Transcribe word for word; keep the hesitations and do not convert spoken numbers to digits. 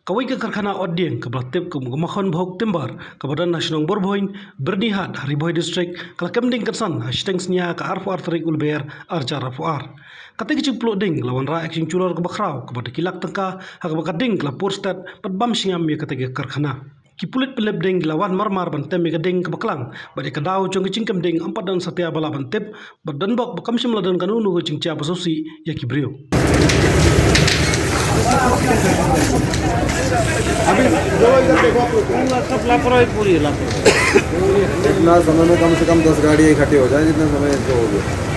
Kawei ka karkhana ot dieng kaba la tip kum ka Makhon Bhog Timber kaba don ha shnong Borbhoiñ, Byrnihat, ha Ri Bhoi District, ka la kem ding kynsan ha shiteng synñia ka arphew ar tarik u Lber, ar hajar arphew ar. Kata ka jingpluh ding la wanrah ïa ka jingjulor kaba khraw kaba da ki lak tyngka, ha kaba ka ding ka la pur stet bad bam sngem ïa kata ka karkhana. Ki pulit pynlip ding ki la wan marmar ban tem ïa ka ding kaba klang, bad ïa ka daw jong ka jingkem ding ym pat don satia ba lah ban tip, bad don bok ba kam shym la don kano kano ka jingjia ba sngewsih ïa ki briew. अभी दो इधर देखो आप लोग। पूरा सब लापरवाही पूरी लापरवाही। इतना समय में कम से कम दस गाड़ी इकट्ठी हो जाए, जितना समय इसको हो गया।